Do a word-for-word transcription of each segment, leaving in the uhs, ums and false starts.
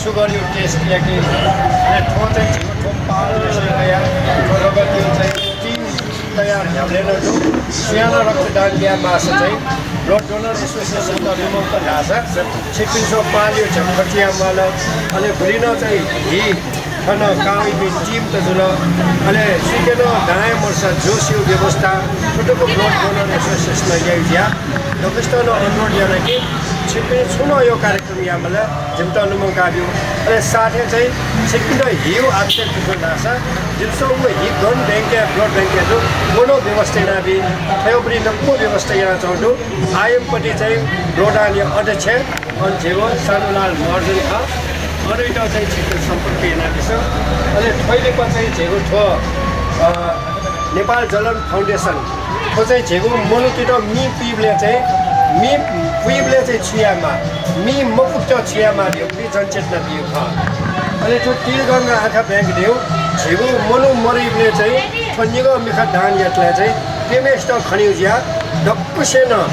सुगरया test याके। अले थ्व चाहिँ झीगु थ्व पाल विषय कया, थ्व रगतया चाहिँ team तयार ह्याबलें नं दु। सुयां नं रक्तदान याये माःसा चाहिँ Blood Donor Association त लुमंक धाःसा छिकपिन्सं पालया झ्याक खर्च याये माल। अले गुलि नं चाहिँ हि थन कांगीपिं team त जुल। अले सुके नं दांया मर्सा जोसियो व्यवस्था थुतुक Blood Donor Association याइ ज्या। दक्वसित नं अनुरोध याना कि छिकपिं छुं नं यो कार्यक्रम यायेमाल, जिमित लुमंका ब्यु। अले साथै चाहिँ छिकपिन्त हियो आवश्यक खः धाःसा जिमिसं व हि गन bank या, blood bank या दु, व नं व्यवस्था यानाबी। थ्वयाबलय् दक्व व्यवस्था यानाच्वंगु दु। आइएमपट्टि चाहिँ रोडानया अध्यक्ष अन झीगु सानुलाल महर्जन खः। अनयात चाहिँ छिकपिं सम्पर्क यानादिसँ। अले थ्वइलिपा चाहिँ झीगु थ्व, अ, नेपाल जलन फाउन्डेसन, थ्व चाहिँ झीगु मनूतय्त मि पुइबलय् चाहिँ, मि पुइबलय् चाहिँ छु यायेमाः, मि मपुकेत छु यायेमाः धइगु जनचेतना बियु खः। अले थ्व तीरगंगा आँखा bank धइगु झीगु मनू मदइबलय् चाहिँ थ्व निगः मिखा दान यातले चाहिँ प्यम्हेसित खनेगु ज्या दक्वसिनं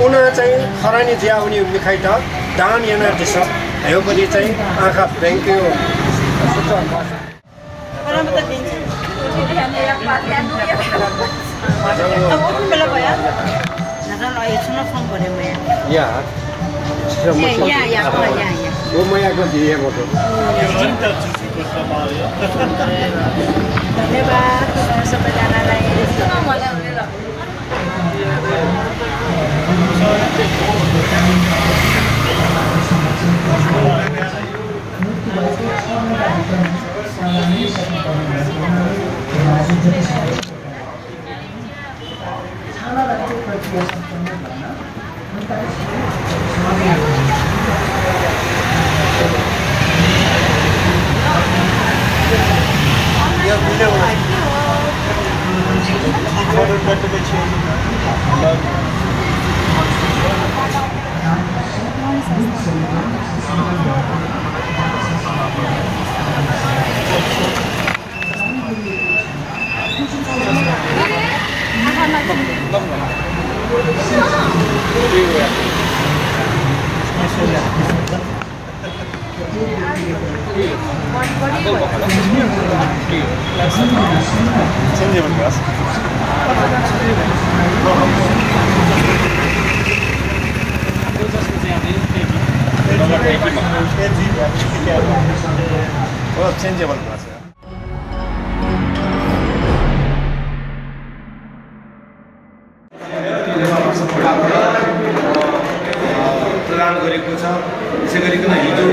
उनाः चाहिँ खरानी जुयावनीगु मिखायात दान यानादिसँ धइगु चाहिँ आँखा bank या या, या, या, या। धन्यवाद सबैजनालाई। Changeable glass. प्रदान गरेको छ। त्यसै गरिकन हिजो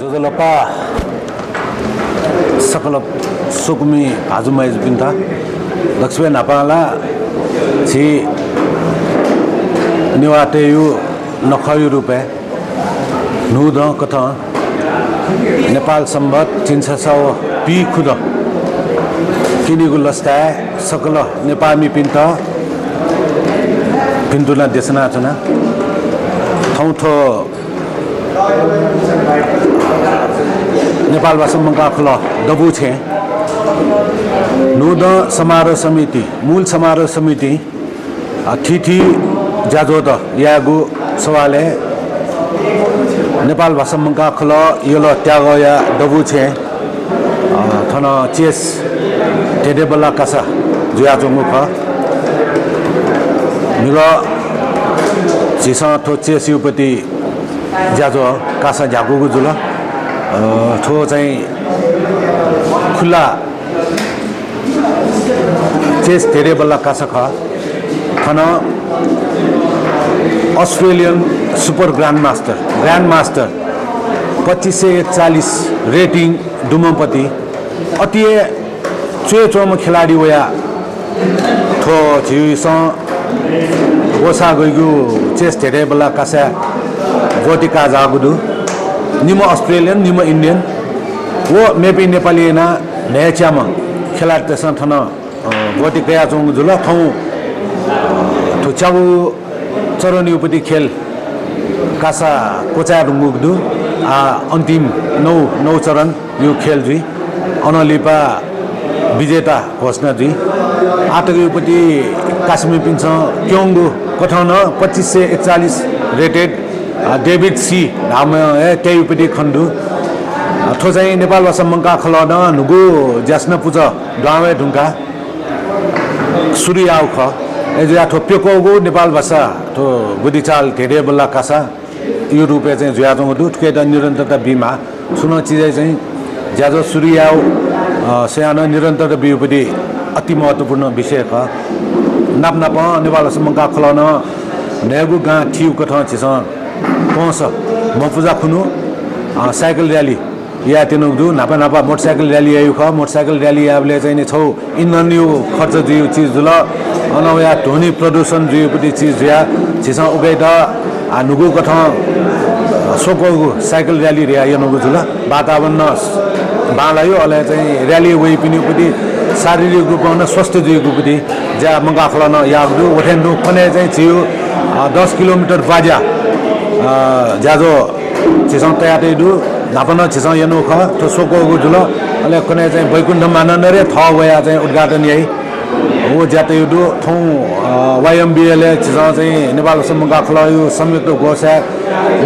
ज्वजलपा सकल स्वकुमि भाजु मय्‌जुपिन्त दक्वसिबय् न्हापां ला झी नेवाःतय्‌गु नखःया रूपय् न्हूदँ कथं नेपाल संवत् झिंछसः व पीखुदँ क्यनीगु लसताय् सकल नेपाःमिपिन्त भिन्तुना देछानाच्वना। थौं थ्व नेपालभाषा मंकाः खलः दबू छेँ न्हूदँ समारोह समिति, मूल समारोह समिति, अ, थीथी ज्याझ्वःत यायेगु सवालय् नेपाल भाषा मंकाः खलः यल त्यागःया दबू छेँय्, अ, थन chess धेंधेंबल्लाः कासा जुयाच्वंगु खः। म्हिगः झीसं थ्व chess युपति ज्याझ्वः कासा न्ह्याकूगु जुल। अ, थ्व चाहिँ खुला chess धेंधेंबल्लाः कासा खः। थन Australian super grandmaster, grandmaster, पच्चिस सय एकचालिस rating दुम्हपति अति हे च्वय् च्वंम्ह खेलाडी वयाः थ्व झीसं ग्वसाः ग्वइगु chess धेंधेंबल्लाः कासाय् ब्वति कयाः जाःगु दु। निम्ह Australian, निम्ह Indian व मेपिं नेपाली यानाः न्हय्‌च्याम्ह खेलाडीतय्‌सं थन, अ, ब्वति कयाच्वंगु जुल। थौं थ्व च्यागू चरणयुपति खेल कासा क्वचाये धुंकूगु दु। आः अन्तिम नौ, नौ चरण यु खेल जुइ। अनं लिपा विजेता घोषणा जुइ। आःतकयुपति कासामिपिन्सं क्यंगु कथं नं पच्चिस सय एकचालिस rated, अ, डेभिड सी धाःम्ह हे त्यायुपति खने दु। अ, थ्व चाहिँ नेपाल भाषा मंकाः खलः नं न्हूगु ज्यासना पुचः दुहां वये धुंकाः सुरु याःगु खः। अय्‌जुयाः थ्व प्यक्वःगु नेपाल भाषा थ्व ब्वतिचाल धेंधेंबल्लाः कासा यु रूपय् चाहिँ जुयाच्वंगु दु। थुकियात निरन्तरता बीमाः। छुं नं चिजय् चाहिँ ज्याझ्वः सुरु याःगु, अ, स्वयाः नं निरन्तरता ब्यूपति अति महत्त्वपूर्ण विषय खः। नाप नापं नेपाल भाषा मंकाः खलः नं न्हय्‌गू गां थीगु कथं झीसं कंस म्हपुजा खुन्हु, अ, साइकल rally यायेत्यनागु दु। न्हापा न्हापा motorcycle rally याइगु खः। Motorcycle rally याःबलय् चाहिँ नि छगू इन्धनयु खर्च जुइगु चिज जुल। अनं वयाः ध्वनि प्रदूषण जुइगुपति चिज जुयाः झीसं उकियात, आ, न्हूगु कथं, आ, स्वक्वःगु साइकल rally धयाः यानागु जुल। वातावरण नं बांलाइगु, अले चाहिँ rally वइपिनिपति शारीरिक रूपं नं स्वस्थ जुइगुपति ज्या मंकाः खलः नं याःगु दु। व थें तुं कन्हय् चाहिँ झीगु, आ, दस किलोमिटर बाज्या, आ, ज्याझ्वः झीसं तयातयागु दु। न्हापा नं झीसं यानागु खः, थ्व स्वक्वःगु जुल। अले कन्हय् चाहिँ वैकुण्ठ मानन्धरया थः वयाः चाहिँ उद्घाटन याइ। व ज्या तयागु दु। थौं, अ, वाइएमबिएलय् झीसं चाहिँ नेपाल भाषा मंकाः खलःयु संयुक्त ग्वसाः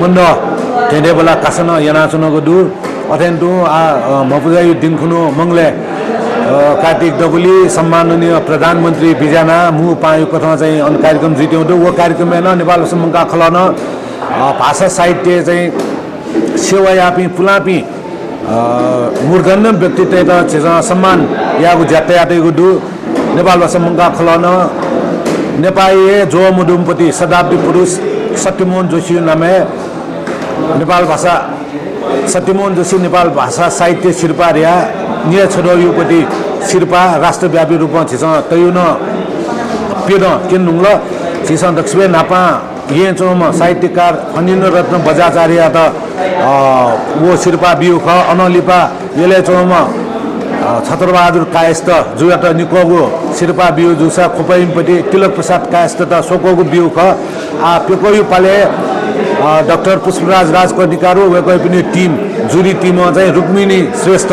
मण्डल धेंधेंबल्लाः कासा नं यानाच्वनागु दु। अथें तुं आ, अ, म्हपुजायु दिं खुन्हु मंगलय्, अ, कार्तिक दबुली सम्माननीय प्रधानमन्त्री बिज्यानाः मू पाहांयु कथं चाहिँ अन कार्यक्रम जुइत्यंगु दु। व कार्यक्रमय् नं नेपाल भाषा मंकाः खलः नं, अ, भाषा साहित्य चाहिँ सेवा याःपिं पुलांपिं, अ, मूर्धन्य व्यक्तित्वयात झीसं सम्मान यायेगु ज्या तयातयागु दु। नेपाल भाषा मंकाः खलः नं नेपाःया हे ज्वः मदुम्हपति शताब्दी पुरुष सत्यमोहन जोशीया नामय् नेपाल भाषा, सत्यमोहन जोशी नेपाल भाषा साहित्य सिरपाः धयाः न्यय् छदँयुपति सिरपाः राष्ट्रव्यापी रूपं झीसं तयागु नं प्यदँ क्यने धुंकल। झीसं दक्वसिबय् न्हापां येँय् च्वंम्ह साहित्यकार फणीन्द्र रत्न बज्राचार्ययात, अ, व सिरपाः ब्यूगु खः। अनं लिपा यलय् च्वंम्ह, अ, छत्रबहादुर कायस्थ जुयात निक्वःगु सिरपाः ब्यूगु जूसा ख्वपय्‌म्हपति तिलक प्रसाद कायस्थयात स्वक्वःगु ब्यूगु खः। आ, प्यक्वःयु पालय्, अ, डाक्टर पुष्पराज राजकर्णिकार व वय्‌कःपिनि team, jury team-ं चाहिँ रुक्मिणी श्रेष्ठ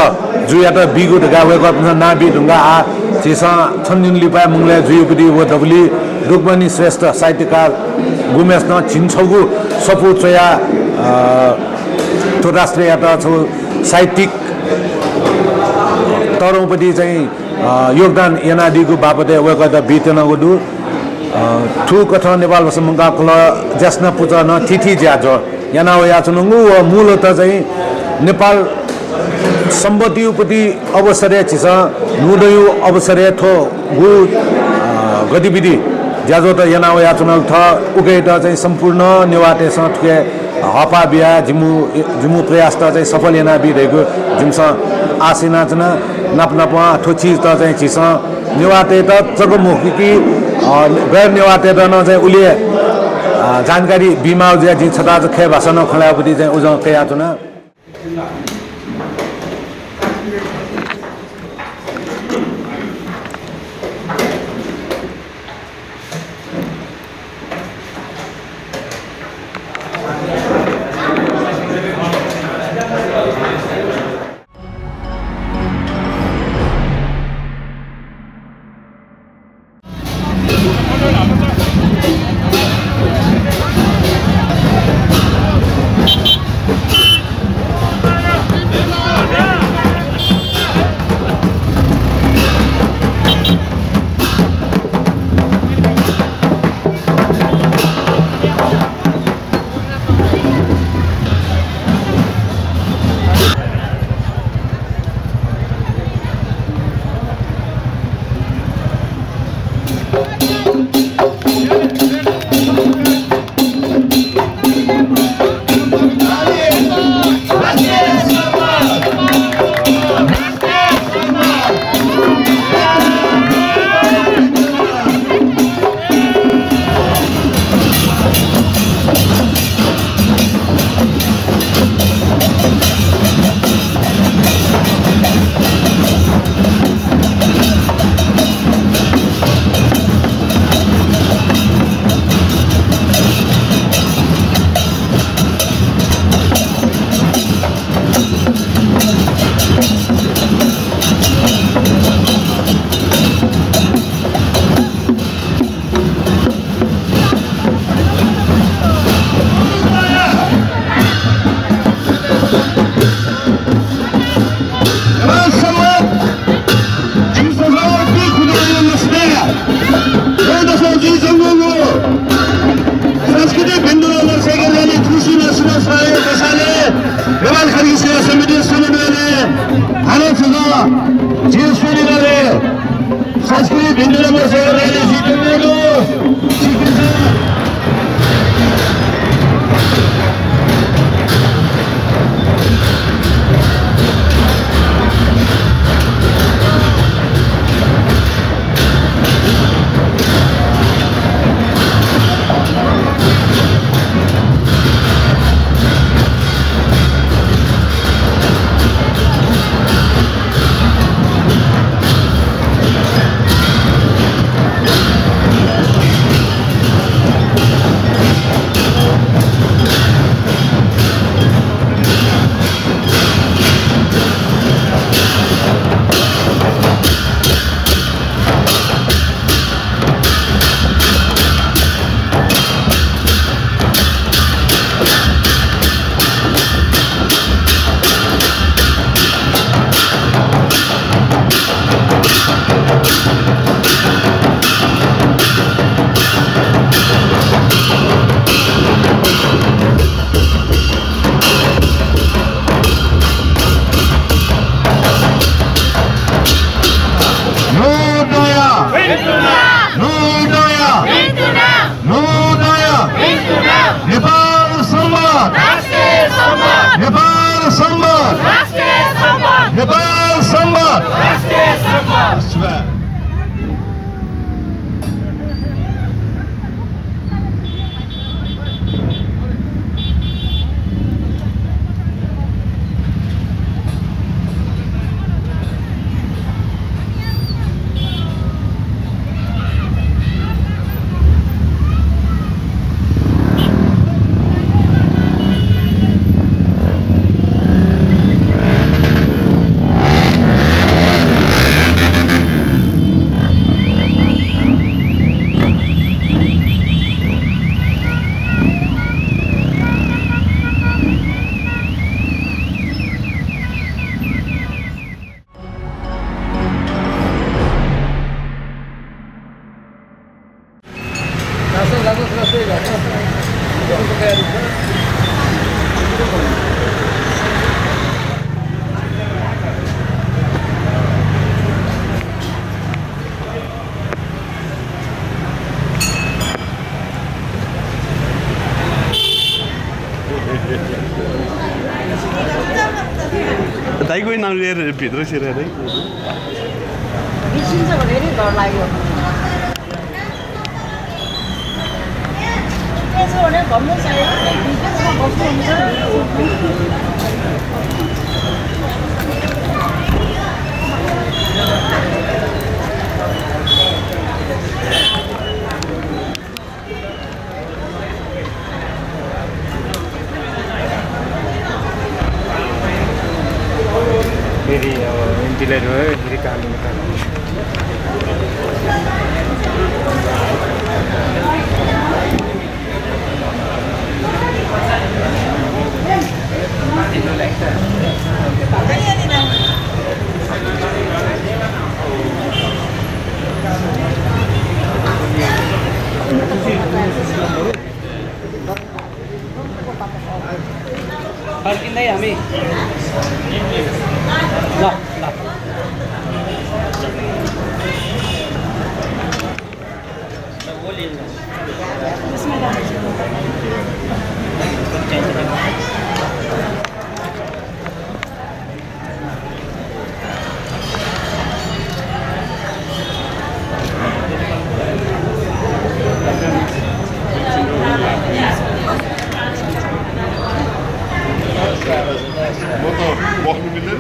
जुयात बीगु धकाः वय्‌कःपिन्सं नां बी धुंकाः आ, झीसं छन्हु निन्हु लिपा मंगलय् जुइगुपति व दबुली रुक्मिणी श्रेष्ठ साहित्यकार गुम्हेसिनं झिंछगू सफू च्वयाः, अ, थ्व राष्ट्रयात छगू साहित्यिक तःधंपति चाहिँ, अ, योगदान यानादीगु बापतय् वय्‌कःयात बीत्यनागु दु। अ, थुकथं नेपाल भाषा मंकाः खलः ज्यासना पुचलं थीथी ज्याझ्वः याना वयाच्वनागु व मूलतः चाहिँ नेपाल संवत्‌युपति अवसरय् झीसं न्हूदँयु अवसरय् थ्व गु, अ, गतिविधि ज्याझ्वःत याना वयाच्वनागु खः। उकियात चाहिँ सम्पूर्ण नेवाःतय्‌सं थुके हःपाः बियाः जिमु, जिमु प्रयासत चाहिँ सफल यानाबी धइगु जिमिसं आशा यानाच्वना। नाप नापं थ्व चिजत चाहिँ झीसं नेवाःतय्‌त जक मखु कि, अ, गैर नेवाःतय्‌त नं चाहिँ उलि, अ, जानकारी बीमाःगु जुयाः जिं छता खय् भाषां नं खँ ल्हायेगुपति चाहिँ उजं कयाच्वना। नो दया। नो दया। नो दया। नेपाल संवत। नेपाल संवत। नेपाल संवत। दाइको नाम लिएर भित्र छिरे दाइ। बिर्सिन्छ भनेर नि डर लाग्यो। यसो भने भन्नु चाहियो, बस्नुहुन्छ। फेरि अब ventilator हो, फेरि काम गर्नु काम। फर्किँदै हामी। ल, ल। म त बस्नु मिल्दैन।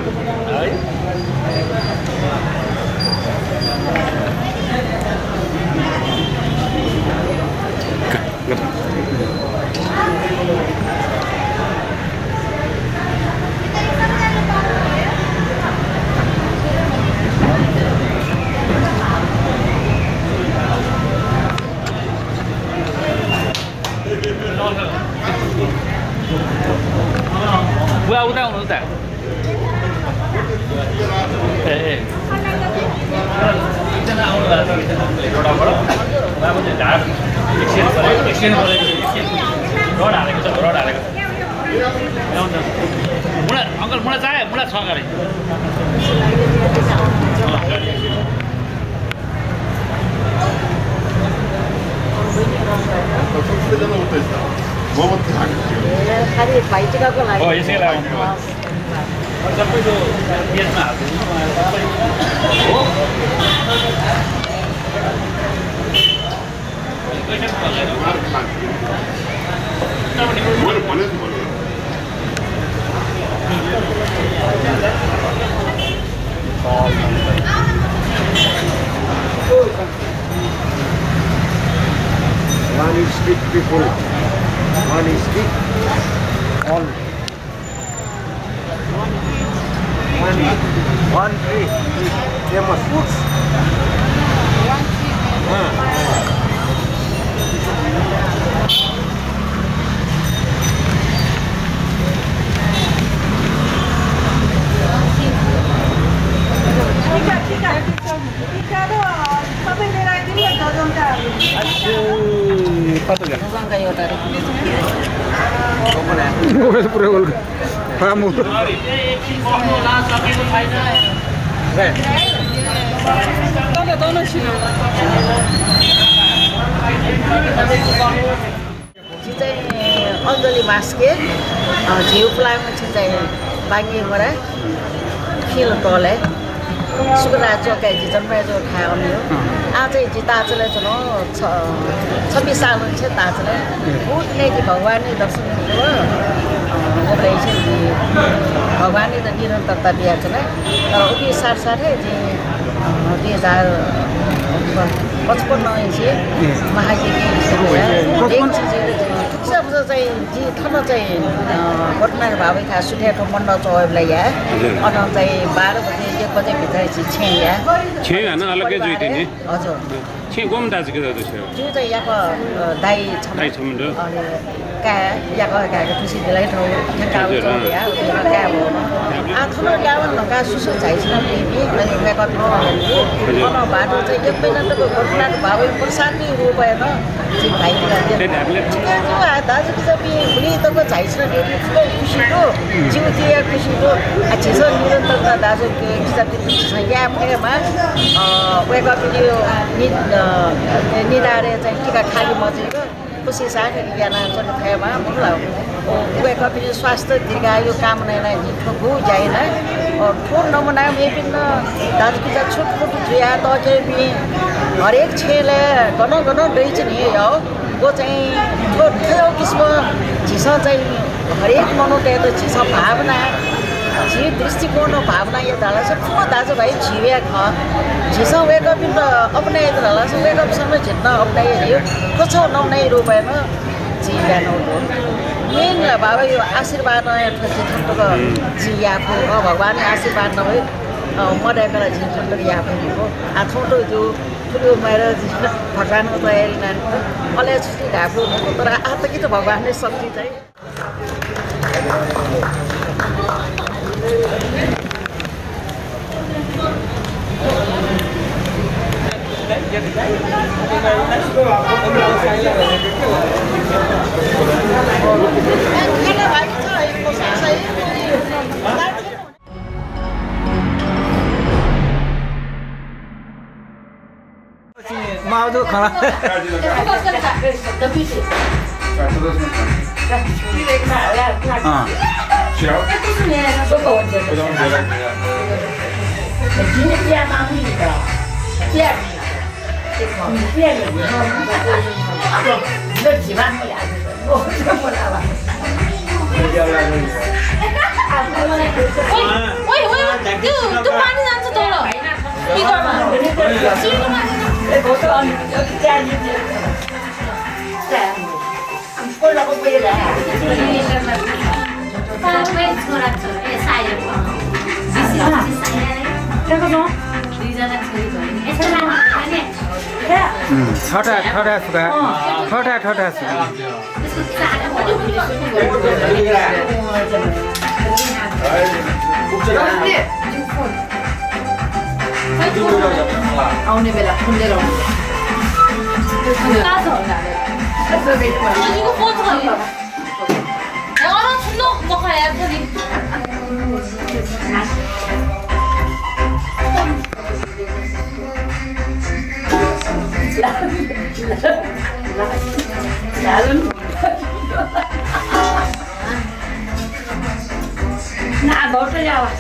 बुवा, उता हुनु, उता। ए, ए। एकजना आउनु भएको छ, एकजना रोडबाट। उहाँको चाहिँ ढाड exchange गरेको, exchange गरेको, exchange। रड हालेको छ, रड हालेको छ। मुला, अङ्कल, मुला चाहियो? मुला छ गाडी। ए, खालि भाइ टिकाको लागि। हो, यसैलाई आउनु भयो। अँ। One is big people, one is big, all. One, one tree is famous. जि चाहिँ अञ्जली मास्के, अ, झिउ प्लामछि चाहिँ बांगे वडा, फिल तले, सुकुना चोकय् जि जन्म याःगु थाय् अन यो। अँ। आः चाहिँ जि ताःचले च्वना, छ-, छब्बिस साल हुनिसे ताःचले। अँ। बहुत नै जि भगवानया दर्शन यानागु, अ, उबलय् चाहिँ जि भगवानयात निरन्तरता बियाच्वना। तर उकी साथसाथै जि, अ, दुई हजार पचपन्न इन्चि महायज्ञ इन्चि पचपन्न। एक चिज चाहिँ जि थन चाहिँ, अ, गोरखनाथ बाबा थाय् सुथय् थ्व मण्डप चवय्‌बलय् याये। हजुर। अन चाहिँ बाह्र बजे, एक बजे भित्र जि छेँ याये। छेँ हानं अलग्गै जुइतिनि। हजुर। छेँ गुम्ह दाजुकिजा दु छिगु? जिगु चाहिँ याकः, अ, दाइ छम्ह। दाइ छम्ह दु। अले काय्, याकः काय्‌के तुसि दिलाइ थौ, थें काउ हजुर, चौ अँ। या, उके काय् भो। आः थन गावन धकाः सुसु झाइछिन पिपि, अले वय्‌कः थन हजुर। अन बाटो चाहिँ एक महिना तक गोरखनाथ बाबा प्रसादया रूपय् नं जि भाइ बिला दे। त्यही धाःबलय्। जिके जु आ दाजुकिजापिं भुलि तक झाइछिन पिपि फुक्क खुसी दु। जिगु जिया खुसी दु। आ, झीसं निरन्तरता दाजुकिजापिं झीसं याये फयेमा, अ, वय्‌कःपिनि नि-, अ, निधारय् चाहिँ टिका खालि मजुइक खुसी साथ यानाच्वने फयेमा, मखु ला? अ, वय्‌कःपिनि स्वास्थ्य दीर्घायु कामना यानाः जि थ्व गुगु ज्या याना। अ, थ्व नमुना मेपिं नं दाजुकिजा छुटफुट जुयाः तःकेपिं हरेक छेँय् गनं गनं दइच्वनी यौ। व चाहिँ थ्व, थ्व किसिमं झीसं चाहिँ हरेक मनूतय्‌त झीसं भावना, झी दृष्टिकोण भावनाया धाःसा फुक्क दाजुभाइ झीगु हे खः। झीसं वय्‌कःपिन्त अपनायेत धाःसा वय्‌कःपिन्सं नं झीत नं अपनायेगु। थ्व छगू नमुनाया रूपय् नं झी ब्यानौ दु। मेन ला बाबाया आशीर्वादं हे थ्व जि थन तक जि याये फु। अ, भगवानया आशीर्वादं हे, अ, मदय्‌क ला जि थन तक याये फु। आः थौं त जि थुलि उमेर जि भगवानया तयारी यानागु। अले छुट्टी धाये फु मखु, तर आः तक त भगवानया शक्ति चाहिँ। माउदु खला। अँ। ओइ, ओइ, ओइ, त्यो, त्यो पानी जान्छ तल। स्पिकरमा। उम्, थथा, थथा सुका। थथा, थथा सुका। आउने बेला फोन लिएर आउनु।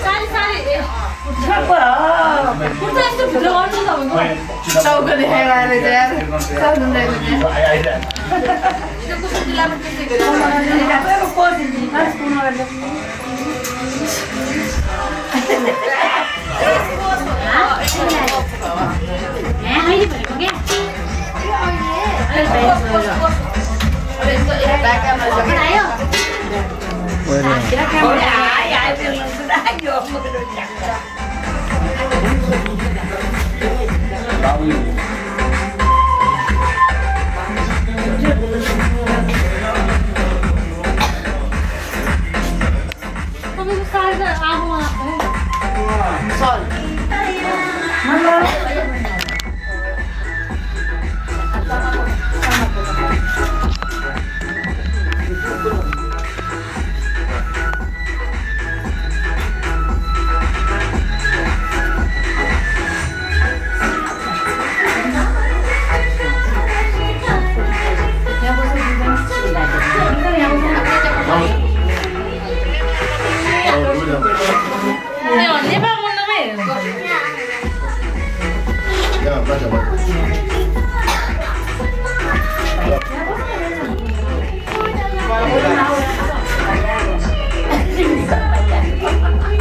सारी, सारी, ए। कुर्ता यस्तो भित्र गर्नु त भनेको। टाउको देखाइरहेको छ यार। साधु दाइले चाहिँ। तपाईँको साइज आगोमा लाग्छ है। सरी। ए, अँ, नेपाल बोल्न भाइ।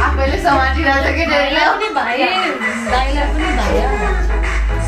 आफैले समातिरहेछ कि डेढ पनि भाइ, दाइलाई पनि भाइ।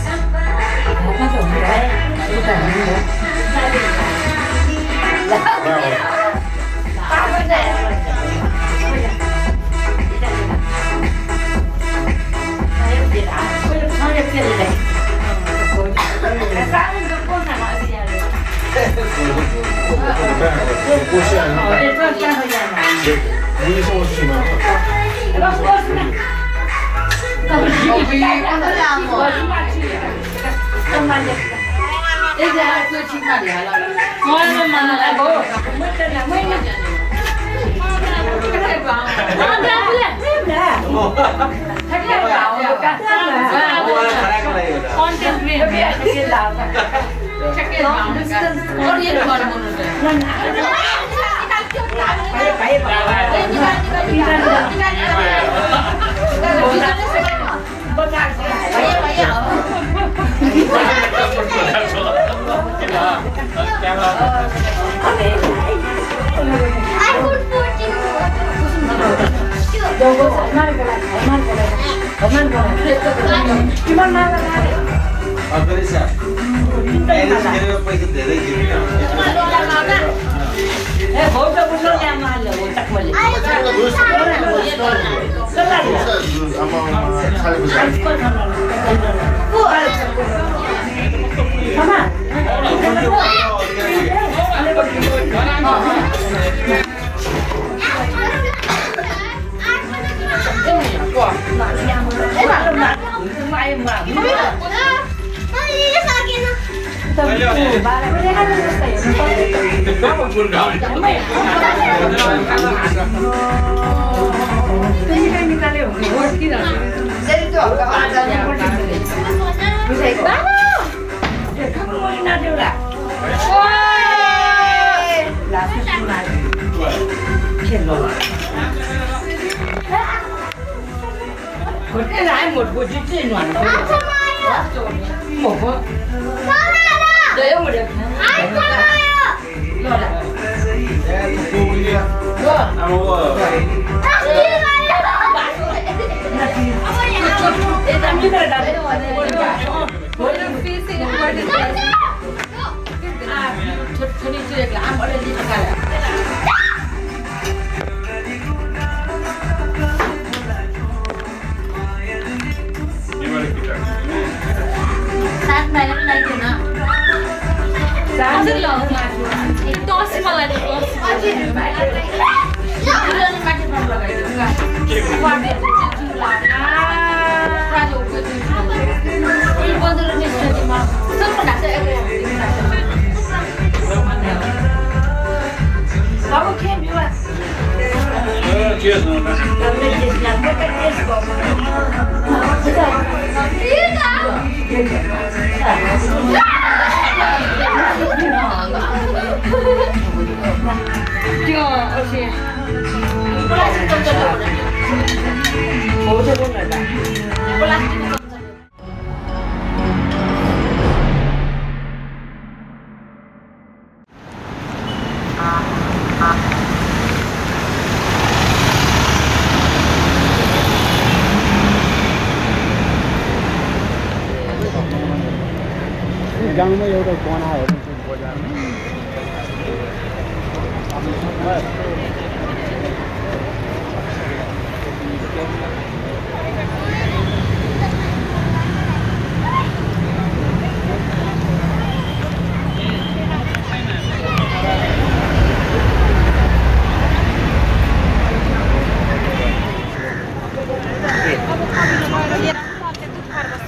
गाउँमा एउटा गना हेर्नु बजारमा।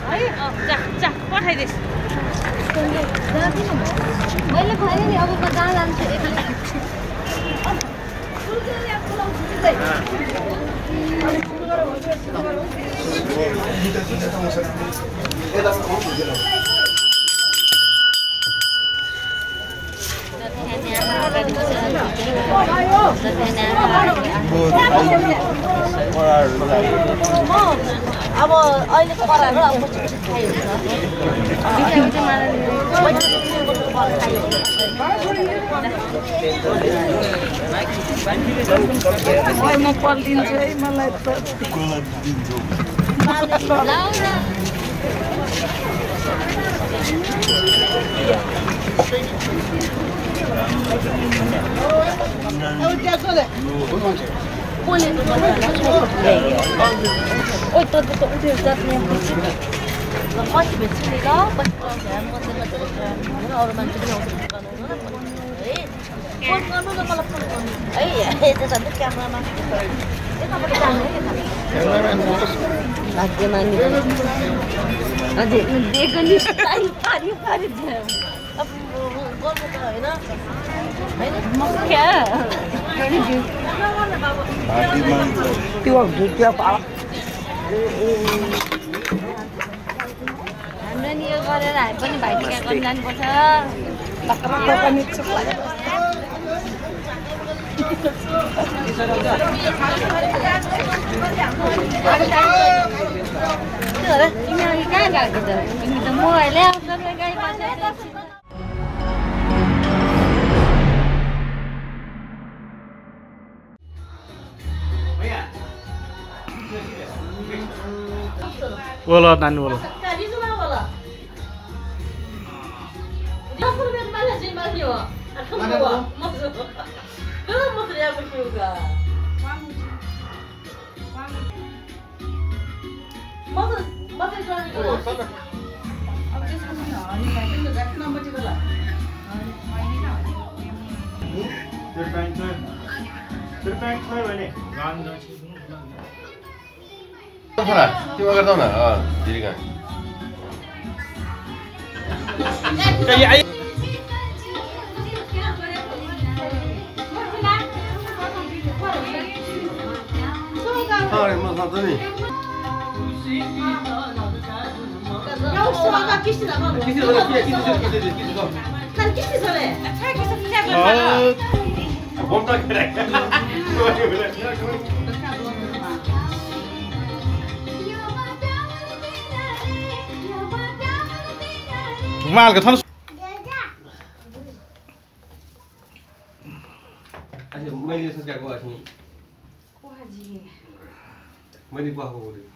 है, अँ, जा, जा, पठाइदिस्। मैले भने नि, अब म जहाँ जान्छु एक्लै। अब अहिले त पढाएर अब पछि पछि खाइ हुन्छ। म पढिदिन्छु है, मलाई त। भाग्यमानी। अझै दिएको नि। पानी, पानी, पानी। अब गर्नु त होइन, होइन? म क्या? भाग्यमानी। त्यो हो, त्यो पा- हाम्रो नि यो गरेर हामी पनि भाइटिका गर्न जानुपर्छ। तिमी अघि कहाँ गएको त? तिमी त मोबाइलै आउँदैन गाई पाल्छ। ओला नानी ओला। छोरा, त्यो अगाडि जाऊ न, अँ, धिरी कहाँ। अरे, म साथी नि। रुमाल के थन। अच्छा, मैले संस्कार को आछी। को हाजी? मैले को हो बोले।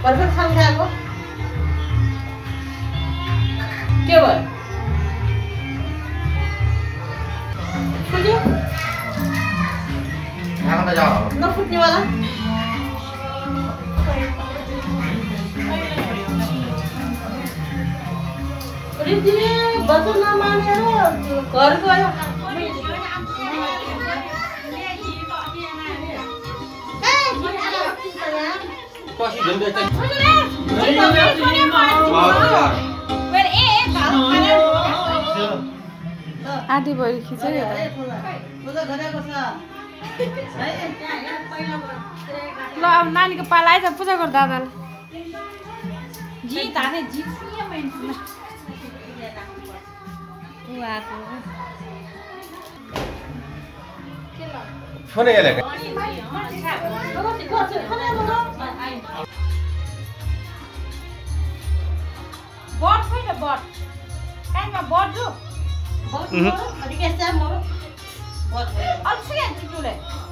भर्खर खाना खाएको के भयो? फुट्यो? नफुट्नेवाला। रिद्धिले वचन नमानेर घर गयो। आधी भरि खिचेर हेर। ल, अब नानीको पाला आएछ, पूजा गर दादालाई। जी, धाने जी, उ आएको। फोन याले का। बट खोइ न, बट। काइमा बट दु? बट उहुँ। मरु, रिकेश चाहिँ मरु। बट खोइ। अल्छी है जुजुले।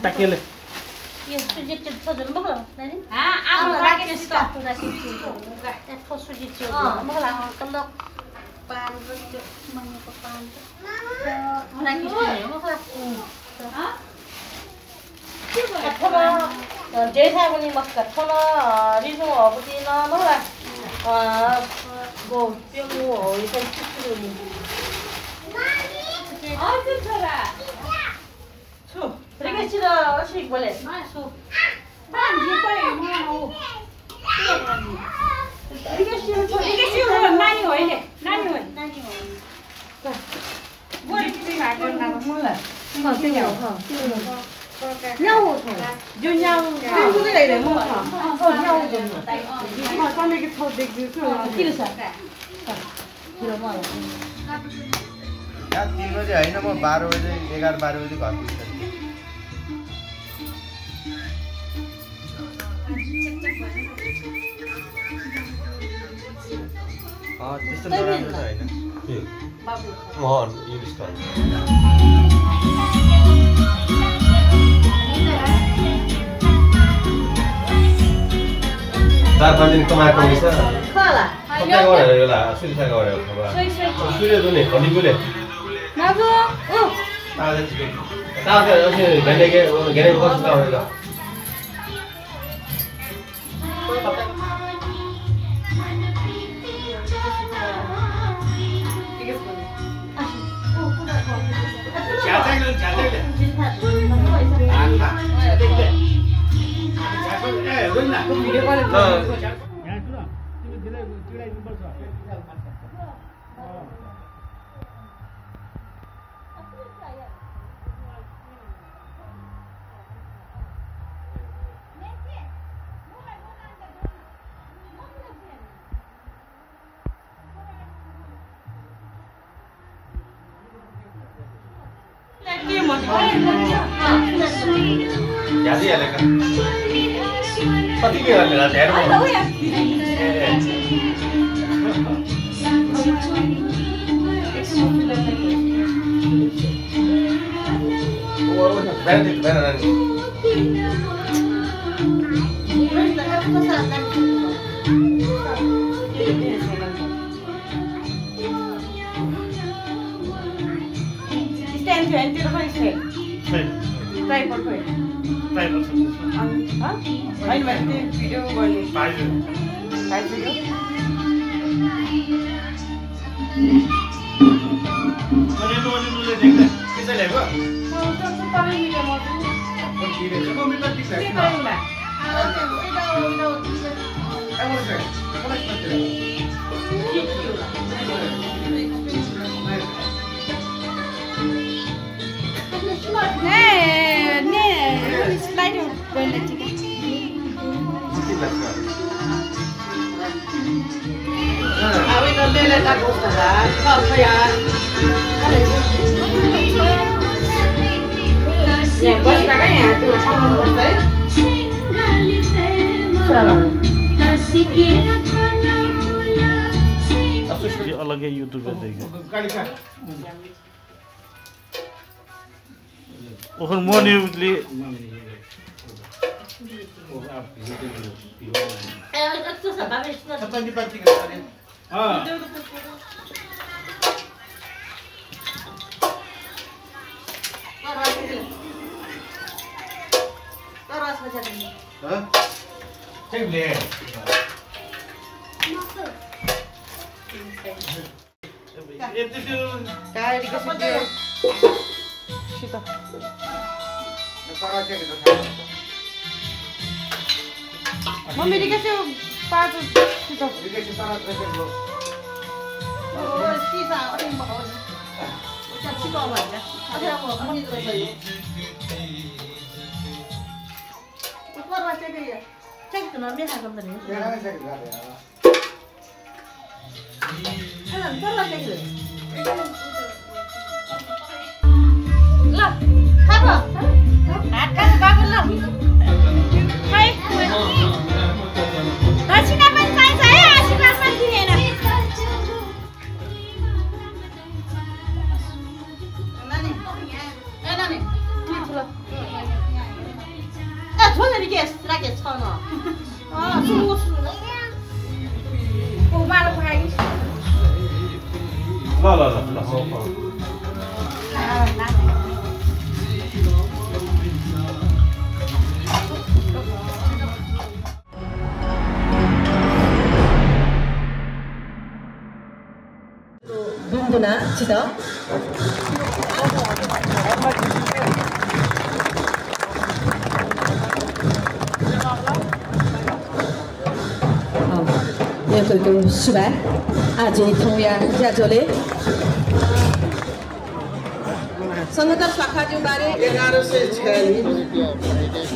ताकेले। थन, अ, जयसागुनी मस्का थन, अ, रिजुं हबुदी न मखला। अ, गो प्यंगु हो, इसन चिकुनी। हजुर छोरा। छु? रिकेश र असिक बोले। छु? बाम, ये तो है, म, ओ। रिकेश र छोरा, रिकेश र नानी हो, इले। नानी हो। नानी हो। यार, तीन बजे होइन, म बाह्र बजे, एघार बाह्र बजे घर पुग्छु। अँ, त्यस्तो नराम्रो त होइन। के? अँ, इङ्ग्लिस त होइन। चार पाँच दिन कमाएको रहेछ। खला। कता गएर होला, सुनिता गएर होला। सोइ, सोइ। सूर्य जुन है, भलिबुले। बाबु, उ। ताजा चिकन। ताजा, अझै घेने के, घेने के कस्तो होला? याद ही अलग है। पति भी अलग है, यार। वो, वो, वो, बहन थी, बहन, बहन। Stand थ्यंकेत खः stand। छैन। Tripod खः। Tripod छ। अँ, हँ? होइन, होइन, त्यो video गर्ने। भाइ छ। भाइ छ यो। अरे, नो, नो, नो, देख ले। किसे लेगा? हाँ, तो, तो, तभी मिले मौजूद। वो ठीक है। चलो, मिलता किसे? ये टाइम है। अलगै YouTube देखो। ओखन मोहन युवली। Kau, Rikesh, situ. Mami, Rikesh, paatu, situ. ल, खा अब। भात खा बाबु, ल। खै। दक्षिणा पनि चाहिन्छ है, आशीर्वाद पनि दिने होइन। नानी, ए नानी, के छ ल? ए, छोड न, राकेश, राकेश, छ न। अँ, सुरु, सुरु। ओ, माला पठाइ। ल, ल, ल, ल। बिन्दुना छित। यक्व यक्व सुभाय्। आः जिं थौंया ज्याझ्वलय् संघधर साख्वाःया बारे एघार सय छयालिस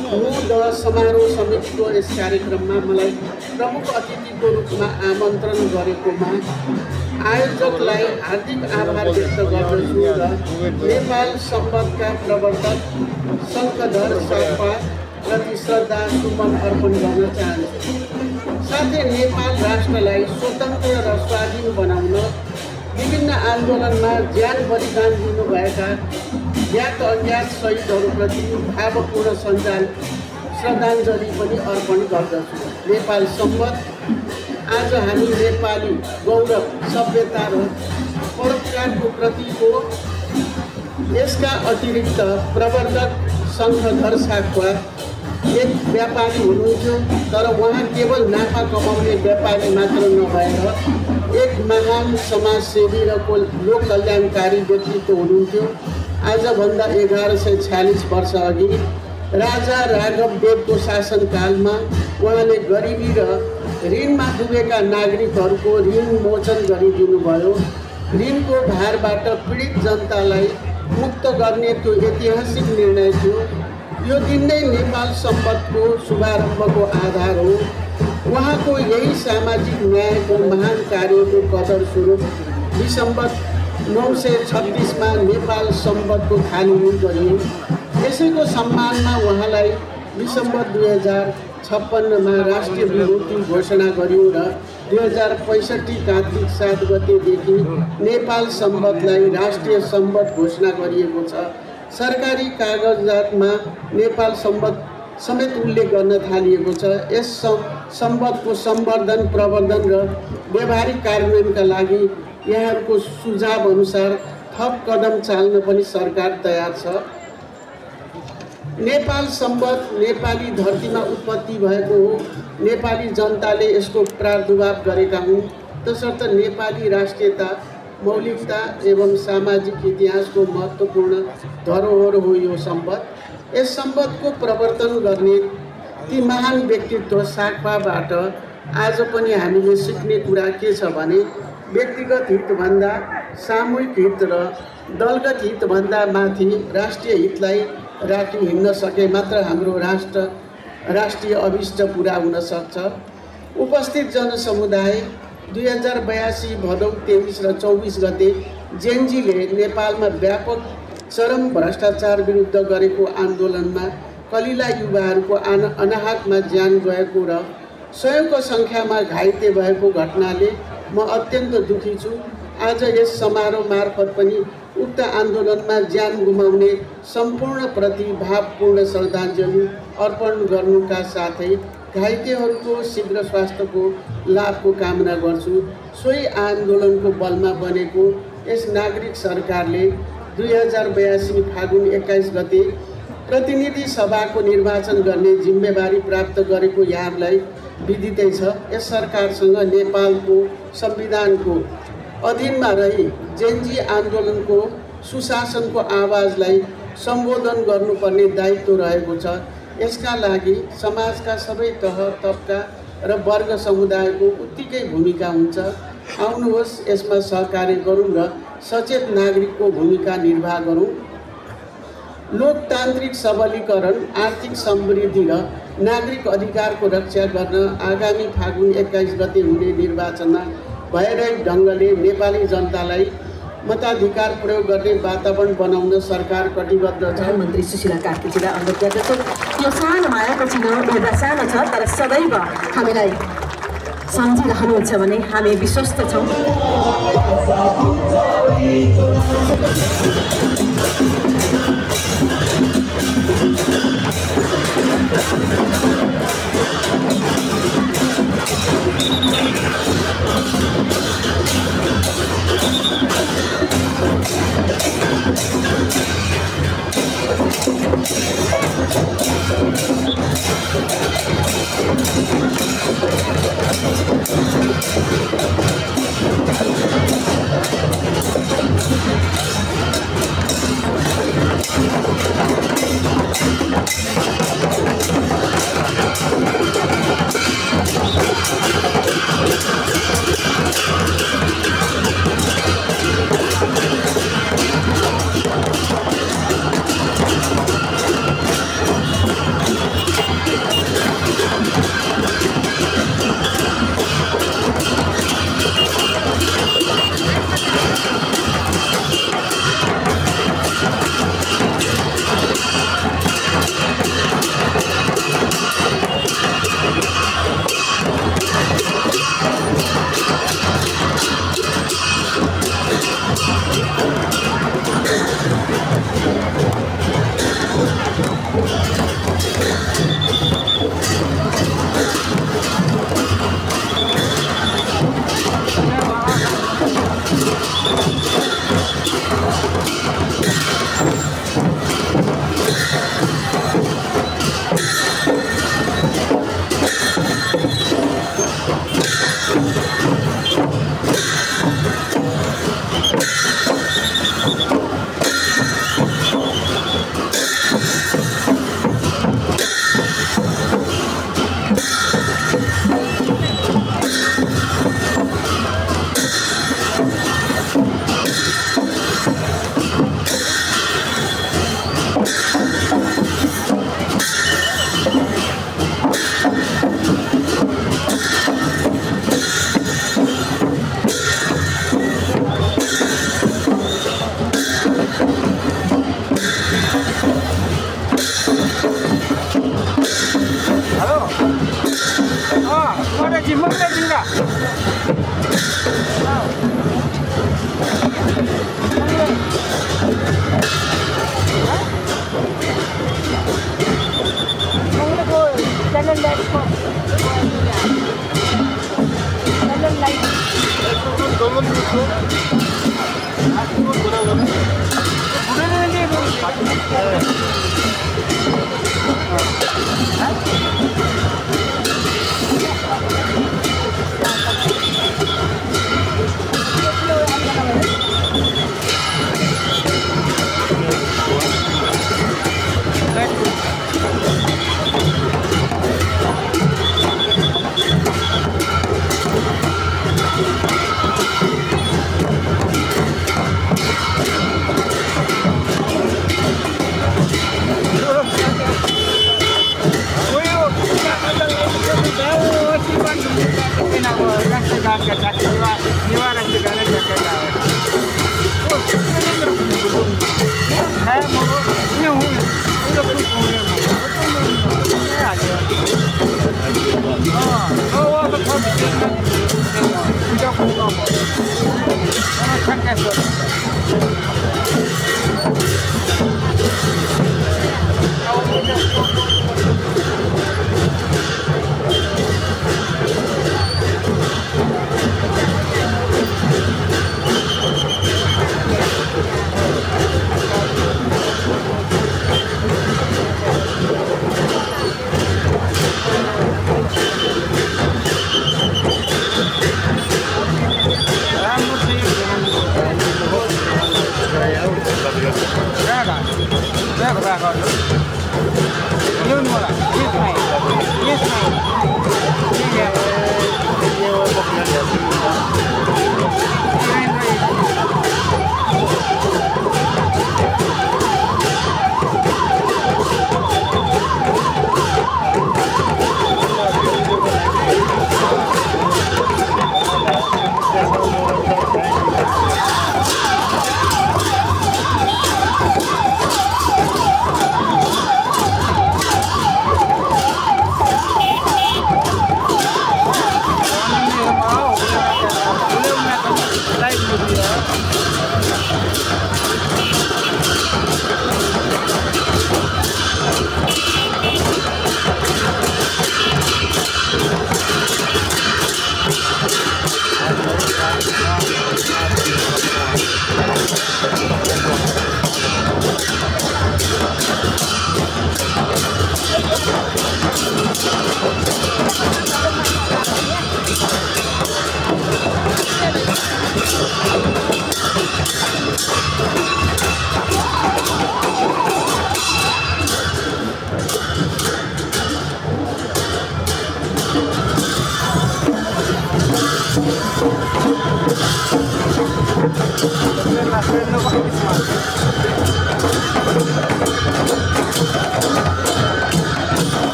न्हूदँ समारोह समितिको यस कार्यक्रममा मलाई प्रमुख अतिथिको रूपमा आमन्त्रण गरेकोमा आयोजकलाई हार्दिक आभार व्यक्त गर्दछु र नेपाल संवत्‌का प्रवर्तक शंखधर साख्वाः प्रति श्रद्धा सुमन अर्पण गर्न चाहन्छु। साथै नेपाल राष्ट्रलाई स्वतन्त्र र स्वाधीन बनाउन विभिन्न आन्दोलनमा ज्यान बलिदान दिनुभएका ज्ञात अज्ञात शहीदहरूप्रति भावपूर्ण सञ्जाल श्रद्धाञ्जली पनि अर्पण गर्दछु। नेपाल संवत् आज हामी नेपाली गौरव, सभ्यता र परोपकारको प्रतीक हो। यसका अतिरिक्त प्रवर्तक शंखधर साख्वाः एक व्यापारी हुनुहुन्थ्यो, तर उहाँ केवल नाफा कमाउने व्यापारी मात्र नभएर एक महान समाजसेवी र को-, लोक कल्याणकारी व्यक्तित्व हुनुहुन्थ्यो। आजभन्दा एघार सय छयालिस वर्ष अघि राजा राघव देवको शासनकालमा उहाँले गरिबी र ऋणमा डुबेका नागरिकहरूको ऋण मोचन गरिदिनुभयो। ऋणको भारबाट पीडित जनतालाई मुक्त गर्ने त्यो ऐतिहासिक निर्णय थियो। यो दिन नै नेपाल संवत्‌को शुभारम्भको आधार हो। उहाँको यही सामाजिक न्यायको महान कार्यको कदर स्वरूप विसम्वत नौ सय छत्तिसमा नेपाल संवत्‌को थालनी गरियो। यसैको सम्मानमा उहाँलाई विसम्वत दुई हजार छप्पन्नमा राष्ट्रिय विभूति घोषणा गरियो र दुई हजार पैँसट्ठी कार्तिक सात गतेदेखि नेपाल संवत्‌लाई राष्ट्रिय संवत् घोषणा गरिएको छ। सरकारी कागजातमा नेपाल संवत् समेत उल्लेख गर्न थालिएको छ। यस सं-, संवत्‌को संवर्धन, प्रवर्धन र व्यावहारिक कार्यान्वयनका लागि यहाँहरूको सुझाव अनुसार थप कदम चाल्न पनि सरकार तयार छ। नेपाल संवत् नेपाली धरतीमा उत्पत्ति भएको हो। नेपाली जनताले यसको प्रादुर्भाव गरेका हुन्। तसर्थ नेपाली राष्ट्रियता, मौलिकता एवं सामाजिक इतिहासको महत्त्वपूर्ण धरोहर हो यो संवत्। यस संवत्‌को प्रवर्तन गर्ने ती महान व्यक्तित्व साख्वाःबाट आज पनि हामीले सिक्ने कुरा के छ भने, व्यक्तिगत हितभन्दा सामूहिक हित र दलगत हितभन्दा माथि राष्ट्रिय हितलाई राखी हिँड्न सके मात्र हाम्रो राष्ट्र, राष्ट्रिय अभिष्ट पूरा हुन सक्छ। उपस्थित जनसमुदाय, दुई हजार बयासी भदौ तेइस र चौबिस गते जेनजीले नेपालमा व्यापक चरम भ्रष्टाचार विरुद्ध गरेको आन्दोलनमा कलिला युवाहरूको आन-, अनाहकमा ज्यान गएको र सयौंको संख्यामा घाइते भएको घटनाले म अत्यन्त दुःखी छु। आज यस समारोह मार्फत पनि उक्त आन्दोलनमा ज्यान गुमाउने सम्पूर्ण प्रति भावपूर्ण श्रद्धाञ्जली अर्पण गर्नुका साथै घाइतेहरूको शीघ्र स्वास्थ्यको लाभको कामना गर्छु। सोही आन्दोलनको बलमा बनेको यस नागरिक सरकारले दुई हजार बयासी फागुन एक्काइस गते प्रतिनिधि सभाको निर्वाचन गर्ने जिम्मेवारी प्राप्त गरेको यहाँहरूलाई विदितै छ। यस सरकारसँग नेपालको संविधानको अधीनमा रही Gen Z आन्दोलनको सुशासनको आवाजलाई सम्बोधन गर्नुपर्ने दायित्व रहेको छ। यसका लागि समाजका सबै तह, तबका र वर्ग समुदायको उत्तिकै भूमिका हुन्छ। आउनुहोस्, यसमा सहकार्य गरौँ र सचेत नागरिकको भूमिका निर्वाह गरौँ। लोकतान्त्रिक सबलीकरण, आर्थिक समृद्धि र नागरिक अधिकारको रक्षा गर्न आगामी फागुन एक्काइस गते हुने निर्वाचनमा भयरहित ढङ्गले नेपाली जनतालाई मताधिकार प्रयोग गर्ने वातावरण बनाउन सरकार कटिबद्ध छ। प्रधानमन्त्री सुशीला कार्कीजीलाई अनुरोध गर्दछु। यो सानो माया पछि यो एउटा सानो छ, तर सदैव हामीलाई सम्झिरहनुहुन्छ भने हामी विश्वस्त छौँ।